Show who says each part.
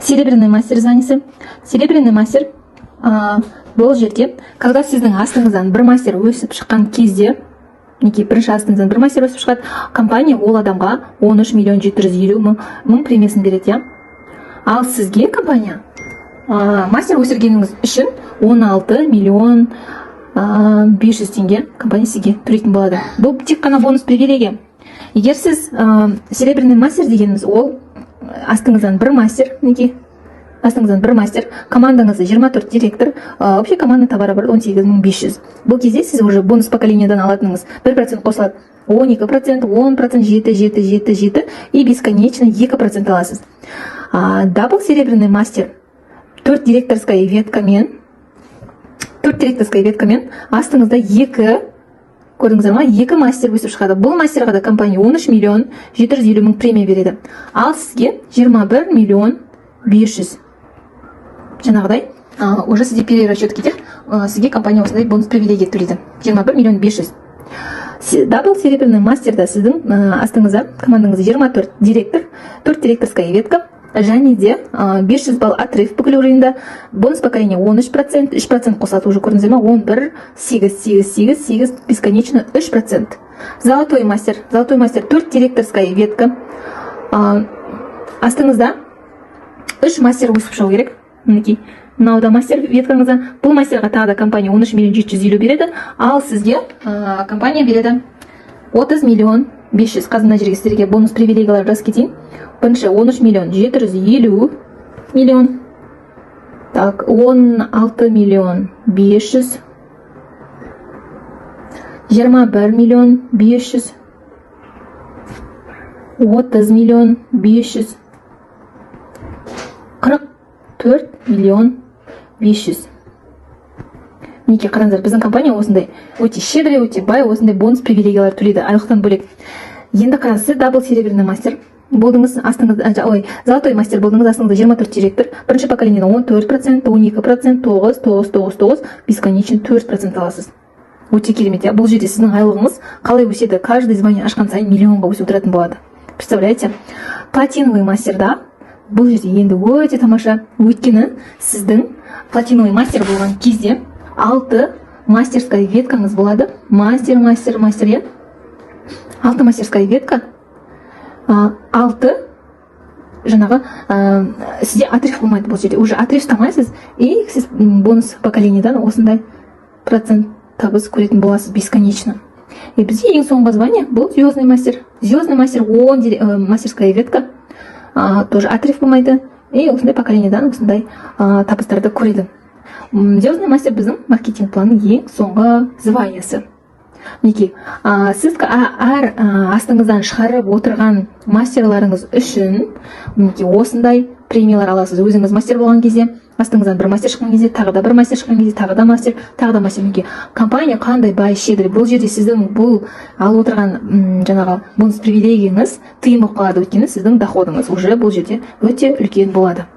Speaker 1: Серебряный мастер званиесі. Серебряный мастер бұл жерде, когда сіздің астыңыздан бір мастер өсіп шыққан кезде, мінекей, бірінші астыңыздан бір мастер өсіп шығады, компания ол адамға 13 миллион 750 мың премиясын береді, иә. Ал сізге компания мастер өсіргеніңіз үшін 16 миллион 500 теңге компания сізге төлейтін болады. Бұл тек қана бонус привилегия. Егер сіз серебряный мастер дегеніміз ол астыңыздан бір мастер, мінекей, астыңыздан бір мастер, командаңызда 24 директор, общий командный товарооборот 18 500. Бұл кезде сіз уже бонус поколениядан алатыныңыз 1% қосылады, 12%, 10%, 7, 7, 7, 7 и бесконечно 2% аласыз. Дабл серебряный мастер төрт директорская веткамен, төрт директорская веткамен астыңызда екі, көрдіңіздер ма, екі мастер өсіп шығады. Бұл мастерға да компания 13 миллион 750 мың премия береді, ал сізге 21 миллион 500. Жаңағыдай уже сізде перерасчет кетеді, сізге компания осындай бонус привилегия төлейді, 21 миллион 500. Дабл серебряный мастерда сіздің астыңызда, командаңызда 24 директор, 4 директорская ветка және де 500 балл отрыв бүкіл уровеньда, бонус поколения 13%, 3% қосылады уже, көрдіңіздер ма, 11, 8, 8, 8, 8, бесконечно 3%. Золотой мастер. Золотой мастер 4 директорская ветка, астыңызда үш мастер өсіп шығу керек. Мінекей, мынау да мастер веткаңызда. Бұл мастерға тағы да компания 13 миллион 750 береді, ал сізге компания береді 30 миллион 500. Қазір мына жерге сіздерге бонус привилегиялар жазып кетейін. Бірінші 13 миллион 750 миллион, так, 16 миллион 500, 21 миллион 500, 30 миллион 500, 44 миллион 500. Мінекей, қараңыздар, біздің компания осындай өте щедрый, өте бай, осындай бонус привилегиялар төлейді айлықтан бөлек. Енді қараңыз, сіз дабл серебряный мастер болдыңыз, астыңызда, ой, золотой мастер болдыңыз, астыңызда 24 директор, бірінші поколениеден 14%, 12%, 9, 9, 9, 9, бесконечно 4% аласыз. Өте керемет, иә. Бұл жерде сіздің айлығыңыз қалай өседі? Каждый звание ашқан сайын миллионға өсіп отыратын болады, представляете? Платиновый мастерда бұл жерде енді өте тамаша, өйткені сіздің платиновый мастер болған кезде алты мастерская веткаңыз болады. Мастер, мастер, мастер, иә, алты мастерская ветка, алты жаңағы сізде отрыв болмайды. Бұл жерде уже отрыв ұстамайсыз, и сіз бонус поколениядан осындай процент табыс көретін боласыз бесконечно. И бізде ең соңғы звание бұл звездный мастер. Звездный мастер 10 мастерская ветка, тоже отрыв болмайды и осындай поколениядан осындай табыстарды көреді. Звездный мастер біздің маркетинг планның ең соңғы званиясы. Мінекей, сіз әр астыңыздан шығарып отырған мастерларыңыз үшін, мінекей, осындай премиялар аласыз. Өзіңіз мастер болған кезде, астыңыздан бір мастер шыққан кезде, тағы да бір мастер шыққан кезде, тағы да мастер, тағы да мастер. Мінекей, компания қандай бай, щедрый. Бұл жерде сіздің бұл алып отырған жаңағы бонус привилегияңыз тиын болып қалады, өйткені сіздің доходыңыз уже бұл жерде өте үлкен болады.